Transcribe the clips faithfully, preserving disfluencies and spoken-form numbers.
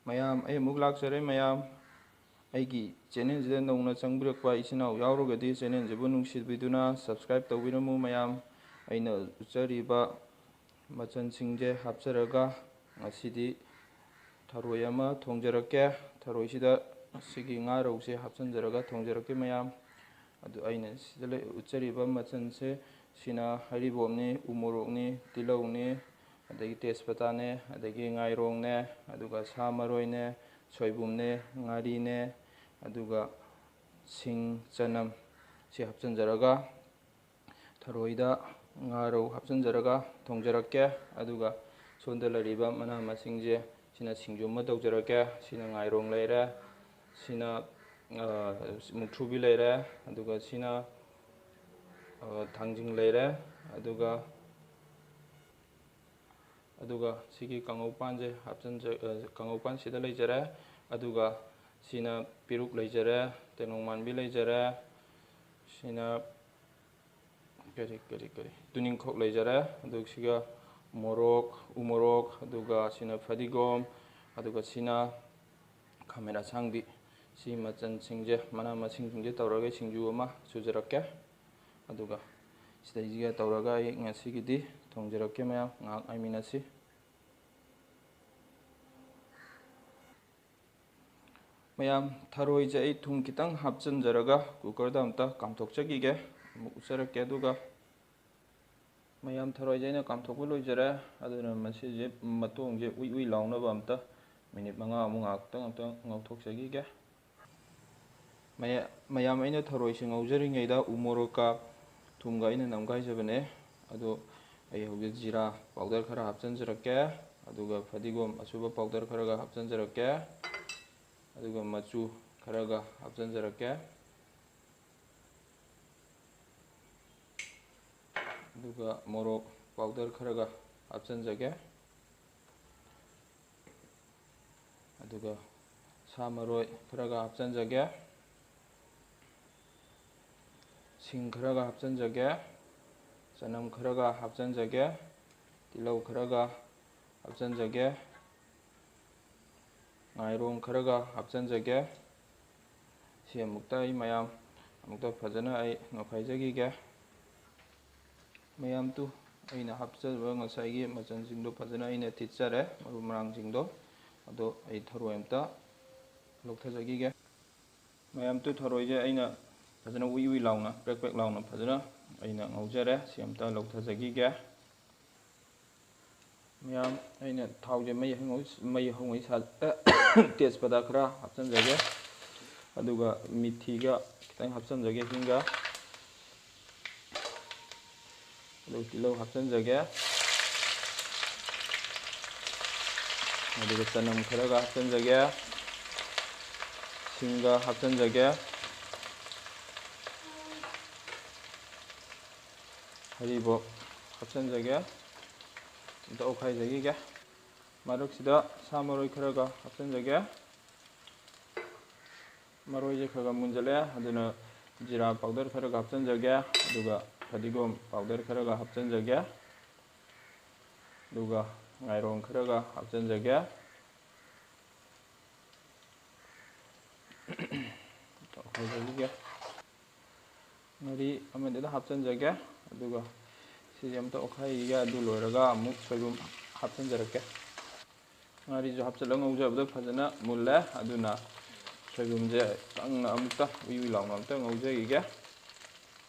ꯃꯌꯥꯝ, ꯑꯩ ꯑꯃꯨꯛ ꯂꯥꯛꯆꯔꯦ ꯃꯌꯥꯝ꯫ ꯑꯩꯒꯤ ꯆꯦꯅꯦꯜꯁꯤꯗ ꯅꯧꯅ ꯆꯪꯕꯤꯔꯛꯄ ꯏꯆꯤꯟ ꯏꯅꯥꯎ ꯌꯥꯎꯔꯒꯗꯤ ꯆꯦꯅꯦꯜꯁꯤꯕꯨ ꯅꯨꯡꯁꯤꯕꯤꯗꯨꯅ ꯁꯕꯁꯀ꯭ꯔꯥꯏꯕ ꯇꯧꯕꯤꯔꯝꯃꯨ ꯃꯌꯥꯝ꯫ ꯑꯩꯅ ꯎꯠꯆꯔꯤꯕ ꯃꯆꯜꯁꯤꯡꯁꯦ ꯍꯥꯞꯆꯔꯒ ꯉꯁꯤꯗꯤ ꯊꯔꯣꯏ ꯑꯃ ꯊꯣꯡꯖꯔꯛꯀꯦ꯫ ꯊꯔꯣꯏꯁꯤꯗ ꯁꯤꯒꯤ ꯉꯥ ꯔꯧꯁꯦ ꯍꯥꯞꯆꯤꯟꯖꯔꯒ ꯊꯣꯡꯖꯔꯛꯀꯦ ꯃꯌꯥꯝ꯫ ꯑꯗꯨ ꯑꯩꯅ ꯁꯤꯗ ꯂꯩ-, ꯎꯠꯆꯔꯤꯕ ꯃꯆꯜꯁꯦ ꯁꯤꯅ ꯍꯔꯤꯕꯣꯞꯅꯤ, ꯎꯃꯣꯔꯣꯛꯅꯤ, ꯇꯤꯜꯍꯧꯅꯤ, ꯑꯗꯒꯤ ꯇꯦꯖꯄꯇꯥꯅꯦ, ꯑꯗꯒꯤ ꯉꯥꯏꯔꯣꯡꯅꯦ, ꯑꯗꯨꯒ ꯁꯥ ꯃꯔꯣꯏꯅꯦ, ꯁꯣꯏꯕꯨꯝꯅꯦ, ꯉꯥꯔꯤꯅꯦ, ꯑꯗꯨꯒ ꯁꯤꯡ, ꯆꯅꯝ ꯁꯤ ꯍꯥꯞꯆꯤꯟꯖꯔꯒ ꯊꯔꯣꯏꯗ ꯉꯥꯔꯧ ꯍꯥꯞꯆꯤꯟꯖꯔꯒ ꯊꯣꯡꯖꯔꯛꯀꯦ꯫ ꯑꯗꯨꯒ ꯁꯣꯝꯗ ꯂꯩꯔꯤꯕ ꯃꯅꯥ ꯃꯁꯤꯡꯁꯦ ꯁꯤꯅ ꯁꯤꯡꯖꯨ ꯑꯃ ꯇꯧꯖꯔꯛꯀꯦ꯫ ꯁꯤꯅ ꯉꯥꯏꯔꯣꯡ ꯂꯩꯔꯦ, ꯁꯤꯅ, ꯑ, ꯃꯨꯛꯊ꯭ꯔꯨꯕꯤ ꯂꯩꯔꯦ, ꯑꯗꯨꯒ ꯁꯤꯅ, ꯑ, ꯊꯥꯡꯖꯤꯡ ꯂꯩꯔꯦ, ꯑꯗꯨꯒ, ꯑꯗꯨꯒ ꯁꯤꯒꯤ ꯀꯥꯡꯉꯧ ꯄꯥꯟꯁꯦ ꯍꯥꯞꯆꯤꯟꯖ-, ꯑ, ꯀꯥꯡꯉꯧ ꯄꯥꯟ ꯁꯤꯗ ꯂꯩꯖꯔꯦ, ꯑꯗꯨꯒ ꯁꯤꯅ ꯄꯦꯔꯨꯛ ꯂꯩꯖꯔꯦ, ꯇꯦꯅꯧ ꯃꯥꯟꯕꯤ ꯂꯩꯖꯔꯦ, ꯁꯤꯅ ꯀꯔꯤ, ꯀꯔꯤ, ꯀꯔꯤ, ꯇꯨꯅꯤꯡꯈꯣꯛ ꯂꯩꯖꯔꯦ, ꯑꯗꯨꯒ ꯁꯤꯒ ꯃꯣꯔꯣꯛ, ꯎ ꯃꯣꯔꯣꯛ, ꯑꯗꯨꯒ ꯁꯤꯅ ꯐꯗꯤꯒꯣꯝ, ꯑꯗꯨꯒ ꯁꯤꯅ ꯈꯥꯃꯦꯟ ꯑꯁꯥꯡꯕꯤ꯫ ꯁꯤ ꯃꯆꯜꯁꯤꯡꯁꯦ, ꯃꯅꯥ ꯃꯁꯤꯡꯁꯤꯡꯁꯦ ꯇꯧꯔꯒ ꯁꯤꯡꯖꯨ ꯑꯃ ꯁꯨꯖꯔꯛꯀꯦ꯫ ꯑꯗꯨꯒ ꯁꯤꯗꯩꯁꯤꯒ ꯇꯧꯔꯒ ꯑꯩ ꯉꯁꯤꯒꯤꯗꯤ ꯊꯣꯡꯖꯔꯛꯀꯦ ꯃꯌꯥꯝ, ꯉꯥꯏꯍꯥꯛ ꯉꯥꯏꯃꯤꯟꯅꯁꯤ꯫ ꯃꯌꯥꯝ, ꯊꯔꯣꯏꯁꯦ ꯑꯩ ꯊꯨꯝ ꯈꯤꯇꯪ ꯍꯥꯞꯆꯤꯟꯖꯔꯒ ꯀꯨꯀꯔꯗ ꯑꯝꯇ ꯀꯥꯝꯊꯣꯛꯆꯈꯤꯒꯦ꯫ ꯑꯃꯨꯛ ꯎꯠꯆꯔꯛꯀꯦ꯫ ꯑꯗꯨꯒ ꯃꯌꯥꯝ, ꯊꯔꯣꯏꯁꯦ ꯑꯩꯅ ꯀꯥꯝꯊꯣꯛꯄ ꯂꯣꯏꯖꯔꯦ꯫ ꯑꯗꯨꯅ ꯃꯁꯤꯁꯦ ꯃꯇꯣꯡꯁꯦ ꯎꯏ ꯎꯏ ꯂꯥꯎꯅꯕ ꯑꯝꯇ ꯃꯤꯅꯤꯠ ꯃꯉꯥꯃꯨꯛ ꯉꯥꯏꯍꯥꯛꯇꯪ ꯑꯝꯇ ꯉꯧꯊꯣꯛꯆꯈꯤꯒꯦ꯫ ꯃꯌꯥ-, ꯃꯌꯥꯝ, ꯑꯩꯅ ꯊꯔꯣꯏꯁꯦ ꯉꯧꯖꯔꯤꯉꯩꯗ ꯎ ꯃꯣꯔꯣꯛꯀ ꯊꯨꯝꯒ ꯑꯩꯅ ꯅꯝꯒꯥꯏꯖꯕꯅꯦ꯫ ꯑꯗꯣ ꯑꯩ ꯍꯧꯖꯤꯛ ꯖꯤꯔꯥ ꯄꯥꯎꯗꯔ ꯈꯔ ꯍꯥꯞꯆꯤꯟꯖꯔꯛꯀꯦ, ꯑꯗꯨꯒ ꯐꯗꯤꯒꯣꯝ ꯑꯁꯨꯕ ꯄꯥꯎꯗꯔ ꯈꯔꯒ ꯍꯥꯞꯆꯤꯟꯖꯔꯛꯀꯦ, ꯑꯗꯨꯒ ꯃꯆꯨ ꯈꯔꯒ ꯍꯥꯞꯆꯤꯟꯖꯔꯛꯀꯦ, ꯑꯗꯨꯒ ꯃꯣꯔꯣꯛ ꯄꯥꯎꯗꯔ ꯈꯔꯒ ꯍꯥꯞꯆꯤꯟꯖꯒꯦ꯫ ꯑꯗꯨꯒ ꯁꯥ ꯃꯔꯣꯏ ꯈꯔꯒ ꯍꯥꯞꯆꯤꯟꯖꯒꯦ, ꯁꯤꯡ ꯈꯔꯒ ꯍꯥꯞꯆꯤꯟꯖꯒꯦ, ꯆꯅꯝ ꯈꯔꯒ ꯍꯥꯞꯆꯤꯟꯖꯒꯦ, ꯇꯤꯜꯍꯧ ꯈꯔꯒ ꯍꯥꯞꯆꯤꯟꯖꯒꯦ, ꯉꯥꯏꯔꯣꯡ ꯈꯔꯒ ꯍꯥꯞꯆꯤꯟꯖꯒꯦ꯫ ꯁꯤ ꯑꯃꯨꯛꯇ ꯑꯩ ꯃꯌꯥꯝ ꯑꯃꯨꯛꯇ ꯐꯖꯅ ꯑꯩ ꯅꯣꯏꯈꯥꯏꯖꯈꯤꯒꯦ꯫ ꯃꯌꯥꯝ ꯇꯨ ꯑꯩꯅ ꯍꯥꯞꯆꯕ ꯉꯁꯥꯏꯒꯤ ꯃꯆꯜꯁꯤꯡꯗꯣ ꯐꯖꯅ ꯑꯩꯅ ꯊꯤꯠꯆꯔꯦ, ꯃꯔꯨ ꯃꯔꯥꯡꯁꯤꯡꯗꯣ꯫ ꯑꯗꯣ ꯑꯩ ꯊꯔꯣꯏ ꯑꯝꯇ ꯂꯧꯊꯖꯈꯤꯒꯦ꯫ ꯃꯌꯥꯝ ꯇꯨ ꯊꯔꯣꯏꯁꯦ ꯑꯩꯅ ꯐꯖꯅ ꯎꯏ ꯎꯏ ꯂꯥꯎꯅ, ꯄ꯭ꯔꯦꯛ ꯄ꯭ꯔꯦꯛ ꯂꯥꯎꯅ ꯐꯖꯅ ꯑꯩꯅ ꯉꯧꯖꯔꯦ꯫ ꯁꯤ ꯑꯝꯇ ꯂꯧꯊꯖꯈꯤꯒꯦ꯫ ꯃꯌꯥꯝ, ꯑꯩꯅ ꯊꯥꯎꯁꯦ ꯃꯩ ꯍꯧꯉꯩ-, ꯃꯩ ꯍꯧꯉꯩ ꯁꯥ-, ꯇꯦꯖꯄꯇꯥ ꯈꯔ ꯍꯥꯞꯆꯤꯟꯖꯒꯦ, ꯑꯗꯨꯒ ꯃꯤꯊꯤꯒ ꯈꯤꯇꯪ ꯍꯥꯞꯆꯤꯟꯖꯒꯦ, ꯍꯤꯡꯒ, ꯑꯗꯨꯒ ꯇꯤꯜꯍꯧ ꯍꯥꯞꯆꯤꯟꯖꯒꯦ, ꯑꯗꯨꯒ ꯆꯅꯝ ꯈꯔꯒ ꯍꯥꯞꯆꯤꯟꯖꯒꯦ, ꯁꯤꯡꯒ ꯍꯥꯞꯆꯤꯟꯖꯒꯦ, ꯍꯔꯤꯕꯣꯞ ꯍꯥꯞꯆꯤꯟꯖꯒꯦ, ꯑꯝꯇ ꯑꯣꯠꯈꯥꯏꯖꯈꯤꯒꯦ꯫ ꯃꯔꯛꯁꯤꯗ ꯁꯥ ꯃꯔꯣꯏ ꯈꯔꯒ ꯍꯥꯞꯆꯤꯟꯖꯒꯦ꯫ ꯃꯔꯣꯏꯁꯦ ꯈꯔ ꯈꯔ ꯃꯨꯟꯖꯜꯂꯦ, ꯑꯗꯨꯅ ꯖꯤꯔꯥ ꯄꯥꯎꯗꯔ ꯈꯔꯒ ꯍꯥꯞꯆꯤꯟꯖꯒꯦ, ꯑꯗꯨꯒ ꯐꯗꯤꯒꯣꯝ ꯄꯥꯎꯗꯔ ꯈꯔꯒ ꯍꯥꯞꯆꯤꯟꯖꯒꯦ, ꯑꯗꯨꯒ ꯉꯥꯏꯔꯣꯡ ꯈꯔꯒ ꯍꯥꯞꯆꯤꯟꯖꯒꯦ꯫ ꯑꯣꯠꯈꯥꯏꯖꯈꯤꯒꯦ꯫ ꯉꯥꯔꯤ ꯑꯃꯗꯤꯗ ꯍꯥꯞꯆꯤꯟꯖꯒꯦ, ꯑꯗꯨꯒ ꯁꯤꯁꯦ ꯑꯝꯇ ꯑꯣꯠꯈꯥꯏꯈꯤꯒꯦ꯫ ꯑꯗꯨ ꯂꯣꯏꯔꯒ ꯑꯃꯨꯛ ꯁꯣꯏꯕꯨꯝ ꯍꯥꯞꯆꯤꯟꯖꯔꯛꯀꯦ꯫ ꯉꯥꯔꯤꯁꯨ ꯍꯥꯞꯆꯤꯜꯂꯒ ꯉꯧꯖꯕꯗ ꯐꯖꯅ ꯃꯨꯜꯂꯦ, ꯑꯗꯨꯅ ꯁꯣꯏꯕꯨꯝꯁꯦ ꯀꯪꯅ ꯑꯃꯨꯛꯇ ꯎꯏ ꯎꯏ ꯂꯥꯎꯅ ꯑꯝꯇ ꯉꯧꯖꯈꯤꯒꯦ꯫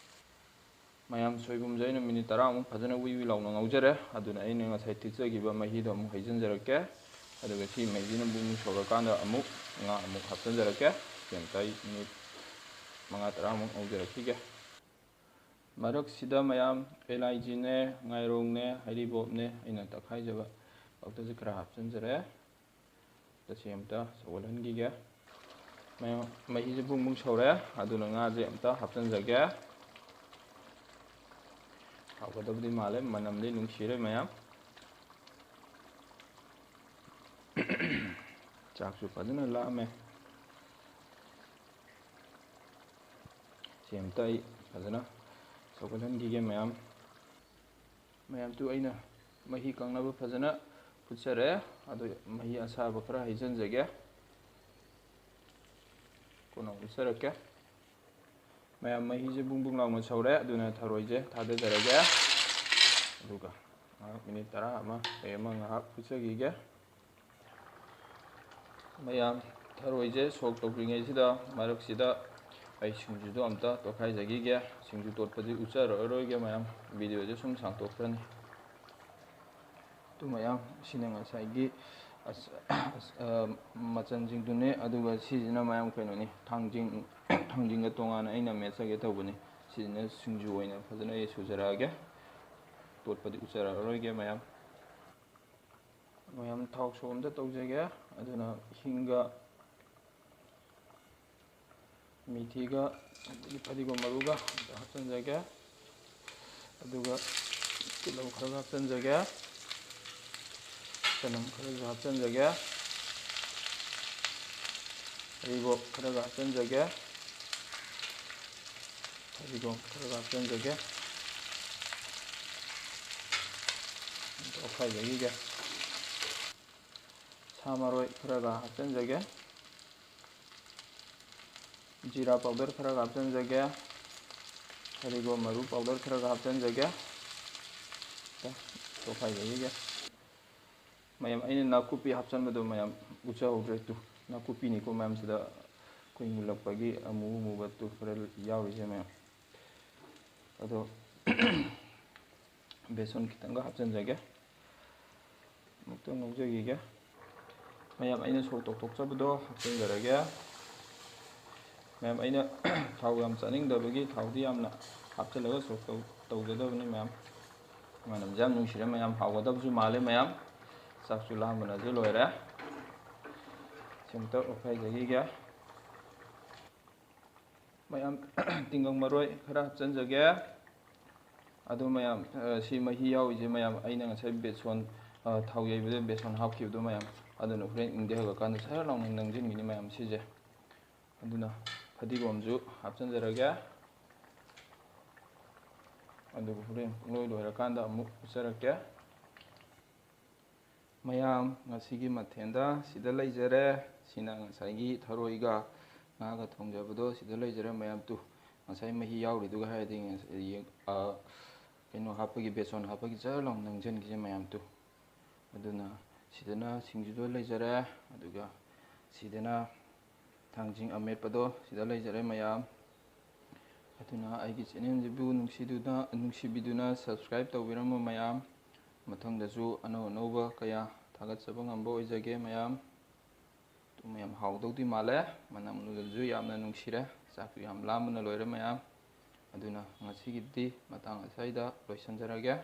ꯃꯌꯥꯝ, ꯁꯣꯏꯕꯨꯝꯁꯦ ꯑꯩꯅ ꯃꯤꯅꯤꯠ ꯇꯔꯥꯃꯨꯛ ꯐꯖꯅ ꯎꯏ ꯎꯏ ꯂꯥꯎꯅ ꯉꯧꯖꯔꯦ꯫ ꯑꯗꯨꯅ ꯑꯩꯅ ꯉꯁꯥꯏ ꯊꯤꯠꯆꯈꯤꯕ ꯃꯍꯤꯗꯣ ꯑꯃꯨꯛ ꯍꯩꯖꯤꯟꯖꯔꯛꯀꯦ꯫ ꯑꯗꯨꯒ ꯁꯤ ꯃꯍꯤꯁꯤꯅ ꯕꯨꯡ ꯕꯨꯡ ꯁꯧꯔꯀꯥꯟꯗ ꯑꯃꯨꯛ ꯉꯥ ꯑꯃꯨꯛ ꯍꯥꯞꯆꯤꯟꯖꯔꯛꯀꯦ꯫ ꯁꯤ ꯑꯝꯇ ꯑꯩ ꯃꯤꯅꯤꯠ ꯃꯉꯥ ꯇꯔꯥꯃꯨꯛ ꯉꯧꯖꯔꯛꯈꯤꯒꯦ꯫ ꯃꯔꯛꯁꯤꯗ ꯃꯌꯥꯝ, ꯑꯦꯂꯥꯏꯆꯤꯅꯦ, ꯉꯥꯏꯔꯣꯡꯅꯦ, ꯍꯩꯔꯤꯕꯣꯞꯅꯦ, ꯑꯩꯅ ꯇꯛꯈꯥꯏꯖꯕ ꯄꯥꯎꯗꯔꯁꯦ ꯈꯔ ꯍꯥꯞꯆꯤꯟꯖꯔꯦ꯫ ꯃꯁꯤ ꯑꯝꯇ ꯁꯧꯒꯠꯍꯟꯈꯤꯒꯦ꯫ ꯃꯌꯥꯝ, ꯃꯍꯤꯁꯦ ꯕꯨꯡ ꯕꯨꯡ ꯁꯧꯔꯦ, ꯑꯗꯨꯅ ꯉꯥꯁꯦ ꯑꯝꯇ ꯍꯥꯞꯆꯤꯟꯖꯒꯦ꯫ ꯍꯥꯎꯒꯗꯕꯗꯤ ꯃꯥꯜꯂꯦ, ꯃꯅꯝꯗꯤ ꯅꯨꯡꯁꯤꯔꯦ ꯃꯌꯥꯝ꯫ ꯆꯥꯛꯁꯨ ꯐꯖꯅ ꯂꯥꯝꯃꯦ꯫ ꯁꯤ ꯑꯝꯇ ꯑꯩ ꯐꯖꯅ ꯁꯧꯒꯠꯍꯟꯈꯤꯒꯦ ꯃꯌꯥꯝ꯫ ꯃꯌꯥꯝꯁꯨ ꯑꯩꯅ ꯃꯍꯤ ꯀꯪꯅꯕ ꯐꯖꯅ ꯐꯨꯠꯆꯔꯦ꯫ ꯑꯗꯨ ꯃꯍꯤ ꯑꯁꯥꯕ ꯈꯔ ꯍꯩꯖꯤꯟꯖꯒꯦ꯫ ꯀꯣꯟꯅ ꯑꯃꯨꯛ ꯎꯠꯆꯔꯛꯀꯦ꯫ ꯃꯌꯥꯝ, ꯃꯍꯤꯁꯦ ꯕꯨꯡ ꯕꯨꯡ ꯂꯥꯎꯅ ꯁꯧꯔꯦ, ꯑꯗꯨꯅ ꯊꯔꯣꯏꯁꯦ ꯊꯥꯗꯖꯔꯒꯦ꯫ ꯑꯗꯨꯒ ꯉꯥꯏꯍꯥꯛ ꯃꯤꯅꯤꯠ ꯇꯔꯥ ꯑꯃ ꯀꯩ ꯑꯃ ꯉꯥꯏꯍꯥꯛ ꯐꯨꯠꯆꯈꯤꯒꯦ꯫ ꯃꯌꯥꯝ, ꯊꯔꯣꯏꯁꯦ ꯁꯣꯛ ꯇꯧꯗ꯭ꯔꯤꯉꯩꯁꯤꯗ, ꯃꯔꯛꯁꯤꯗ ꯑꯩ ꯁꯤꯡꯖꯨꯗꯣ ꯑꯝꯇ ꯇꯣꯠꯈꯥꯏꯖꯈꯤꯒꯦ꯫ ꯁꯤꯡꯖꯨ ꯇꯣꯠꯄꯗꯤ ꯎꯠꯆꯔꯛꯑꯔꯣꯏꯒꯦ ꯃꯌꯥꯝ, ꯚꯤꯗꯤꯑꯣꯁꯦ ꯁꯨꯝ ꯁꯥꯡꯇꯣꯛꯈ꯭ꯔꯅꯤ꯫ ꯑꯗꯨ ꯃꯌꯥꯝ, ꯁꯤꯅ ꯉꯁꯥꯏꯒꯤ ꯑꯁ-, ꯑꯁ-, ꯑ, ꯃꯆꯜꯁꯤꯡꯗꯨꯅꯦ꯫ ꯑꯗꯨꯒ ꯁꯤꯁꯤꯅ ꯃꯌꯥꯝ ꯀꯩꯅꯣꯅꯤ, ꯊꯥꯡꯖꯤꯡ, ꯊꯥꯡꯖꯤꯡꯒ ꯇꯣꯉꯥꯟꯅ ꯑꯩꯅ ꯃꯦꯠꯆꯒꯦ ꯇꯧꯕꯅꯤ꯫ ꯁꯤꯁꯤꯅ ꯁꯤꯡꯖꯨ ꯑꯣꯏꯅ ꯐꯖꯅ ꯑꯩ ꯁꯨꯖꯔꯛꯑꯒꯦ꯫ ꯇꯣꯠꯄꯗꯤ ꯎꯠꯆꯔꯛꯑꯔꯣꯏꯒꯦ ꯃꯌꯥꯝ꯫ ꯃꯌꯥꯝ, ꯊꯥꯎ ꯁꯣꯛ ꯑꯝꯇ ꯇꯧꯖꯒꯦ꯫ ꯑꯗꯨꯅ ꯍꯤꯡꯒ, ꯃꯤꯊꯤꯒ, ꯑꯗꯒꯤ ꯐꯗꯤꯒꯣꯝ ꯃꯔꯨꯒ ꯑꯝꯇ ꯍꯥꯞꯆꯤꯟꯖꯒꯦ꯫ ꯑꯗꯨꯒ ꯇꯤꯜꯍꯧ ꯈꯔꯒ ꯍꯥꯞꯆꯤꯟꯖꯒꯦ꯫ ꯆꯅꯝ ꯈꯔꯁꯨ ꯍꯥꯞꯆꯤꯟꯖꯒꯦ꯫ ꯍꯔꯤꯕꯣꯞ ꯈꯔꯒ ꯍꯥꯞꯆꯤꯟꯖꯒꯦ꯫ ꯐꯗꯤꯒꯣꯝ ꯈꯔꯒ ꯍꯥꯞꯆꯤꯟꯖꯒꯦ꯫ ꯑꯣꯠꯈꯥꯏꯖꯈꯤꯒꯦ꯫ ꯁꯥ ꯃꯔꯣꯏ ꯈꯔꯒ ꯍꯥꯞꯆꯤꯟꯖꯒꯦ꯫ ꯖꯤꯔꯥ ꯄꯥꯎꯗꯔ ꯈꯔꯒ ꯍꯥꯞꯆꯤꯟꯖꯒꯦ꯫ ꯐꯗꯤꯒꯣꯝ ꯃꯔꯨ ꯄꯥꯎꯗꯔ ꯈꯔꯒ ꯍꯥꯞꯆꯤꯟꯖꯒꯦ꯫ ꯑꯣꯠꯈꯥꯏꯖꯈꯤꯒꯦ꯫ ꯃꯌꯥꯝ, ꯑꯩꯅ ꯅꯥꯀꯨꯞꯄꯤ ꯍꯥꯞꯆꯤꯟꯕꯗꯣ ꯃꯌꯥꯝ ꯎꯠꯆꯍꯧꯗ꯭ꯔꯦ꯫ ꯇꯨ, ꯅꯥꯀꯨꯞꯄꯤꯅꯤꯀꯣ ꯃꯌꯥꯝꯁꯤꯗ ꯑꯩꯈꯣꯏ ꯃꯨꯜꯂꯛꯄꯒꯤ ꯑꯃꯨ ꯑꯃꯨꯕ ꯇꯨ ꯈꯔ ꯌꯥꯎꯔꯤꯁꯦ ꯃꯌꯥꯝ꯫ ꯑꯗꯣ ꯕꯦꯁꯣꯟ ꯈꯤꯇꯪꯒ ꯍꯥꯞꯆꯤꯟꯖꯒꯦ꯫ ꯑꯃꯨꯛꯇꯪ ꯉꯧꯖꯈꯤꯒꯦ꯫ ꯃꯌꯥꯝ, ꯑꯩꯅ ꯁꯣꯛ ꯇꯧꯊꯣꯛꯆꯕꯗꯣ ꯍꯥꯞꯆꯤꯟꯖꯔꯒꯦ꯫ ꯃꯌꯥꯝ, ꯑꯩꯅ ꯊꯥꯎ ꯌꯥꯝ ꯆꯥꯅꯤꯡꯗꯕꯒꯤ ꯊꯥꯎꯗꯤ ꯌꯥꯝꯅ ꯍꯥꯞꯆꯤꯜꯂꯒ ꯁꯣꯛ ꯇꯧ-, ꯇꯧꯖꯗꯕꯅꯤ ꯃꯌꯥꯝ꯫ ꯃꯅꯝꯁꯦ ꯌꯥꯝ ꯅꯨꯡꯁꯤꯔꯦ ꯃꯌꯥꯝ, ꯍꯥꯎꯒꯗꯕꯁꯨ ꯃꯥꯜꯂꯦ ꯃꯌꯥꯝ꯫ ꯆꯥꯛꯁꯨ ꯂꯥꯝꯕꯅꯁꯨ ꯂꯣꯏꯔꯦ꯫ ꯁꯤ ꯑꯃꯨꯛꯇ ꯑꯣꯠꯈꯥꯏꯖꯈꯤꯒꯦ꯫ ꯃꯌꯥꯝ, ꯇꯤꯡꯒꯪ ꯃꯔꯣꯏ ꯈꯔ ꯍꯥꯞꯆꯤꯟꯖꯒꯦ꯫ ꯑꯗꯨ ꯃꯌꯥꯝ, ꯑ, ꯁꯤ ꯃꯍꯤ ꯌꯥꯎꯔꯤꯁꯦ ꯃꯌꯥꯝ, ꯑꯩꯅ ꯉꯁꯥꯏ ꯕꯦꯁꯣꯟ, ꯑ, ꯊꯥꯎ ꯌꯩꯕꯗ ꯕꯦꯁꯣꯟ ꯍꯥꯞꯈꯤꯕꯗꯣ ꯃꯌꯥꯝ, ꯑꯗꯨꯅ ꯍꯣꯔꯦꯟ ꯏꯪꯊꯈ꯭ꯔꯀꯥꯟꯗ ꯁꯔ ꯂꯥꯎꯅ ꯅꯪꯁꯤꯟꯒꯅꯤ ꯃꯌꯥꯝ ꯁꯤꯁꯦ꯫ ꯑꯗꯨꯅ ꯐꯗꯤꯒꯣꯝꯁꯨ ꯍꯥꯞꯆꯤꯟꯖꯔꯒꯦ꯫ ꯑꯗꯨꯒ ꯍꯣꯔꯦꯟ ꯄꯨꯡꯂꯣꯏ ꯂꯣꯏꯔꯀꯥꯟꯗ ꯑꯃꯨꯛ ꯎꯠꯆꯔꯛꯀꯦ꯫ ꯃꯌꯥꯝ, ꯉꯁꯤꯒꯤ ꯃꯊꯦꯜꯗ ꯁꯤꯗ ꯂꯩꯖꯔꯦ꯫ ꯁꯤꯅ ꯉꯁꯥꯏꯒꯤ ꯊꯔꯣꯏꯒ ꯉꯥꯒ ꯊꯣꯡꯖꯕꯗꯣ ꯁꯤꯗ ꯂꯩꯖꯔꯦ ꯃꯌꯥꯝ꯫ ꯇꯨ, ꯉꯁꯥꯏ ꯃꯍꯤ ꯌꯥꯎꯔꯤꯗꯨꯒ ꯍꯥꯏꯔꯗꯤ ꯉꯁꯥꯏ ꯌꯦꯡ-, ꯑ, ꯀꯩꯅꯣ ꯍꯥꯞꯄꯒꯤ, ꯕꯦꯁꯣꯟ ꯍꯥꯞꯄꯒꯤ ꯖꯔ ꯂꯥꯎꯅ ꯅꯪꯁꯤꯟꯈꯤꯁꯦ ꯃꯌꯥꯝ꯫ ꯇꯨ, ꯑꯗꯨꯅ ꯁꯤꯗꯅ ꯁꯤꯡꯖꯨꯗꯣ ꯂꯩꯖꯔꯦ, ꯑꯗꯨꯒ ꯁꯤꯗꯅ ꯊꯥꯡꯖꯤꯡ ꯑꯃꯦꯠꯄꯗꯣ ꯁꯤꯗ ꯂꯩꯖꯔꯦ ꯃꯌꯥꯝ꯫ ꯑꯗꯨꯅ ꯑꯩꯒꯤ ꯆꯦꯅꯦꯜꯁꯤꯕꯨ ꯅꯨꯡꯁꯤꯗꯨꯅ, ꯅꯨꯡꯁꯤꯕꯤꯗꯨꯅ subscribe ꯇꯧꯕꯤꯔꯝꯃꯣ ꯃꯌꯥꯝ꯫ ꯃꯊꯪꯗꯁꯨ ꯑꯅꯧ ꯑꯅꯧꯕ ꯀꯌꯥ ꯊꯥꯒꯠꯆꯕ ꯉꯝꯕ ꯑꯣꯏꯖꯒꯦ ꯃꯌꯥꯝ꯫ ꯑꯗꯨ ꯃꯌꯥꯝ ꯍꯥꯎꯗꯧꯗꯤ ꯃꯥꯜꯂꯦ, ꯃꯅꯝꯗꯨꯁꯨ ꯌꯥꯝꯅ ꯅꯨꯡꯁꯤꯔꯦ, ꯆꯥꯛꯁꯨ ꯌꯥꯝ ꯂꯥꯝꯕꯅ ꯂꯣꯏꯔꯦ ꯃꯌꯥꯝ꯫ ꯑꯗꯨꯅ ꯉꯁꯤꯒꯤꯗꯤ ꯃꯇꯥꯡ ꯑꯁ꯭ꯋꯥꯏꯗ ꯂꯣꯏꯁꯤꯟꯖꯔꯒꯦ꯫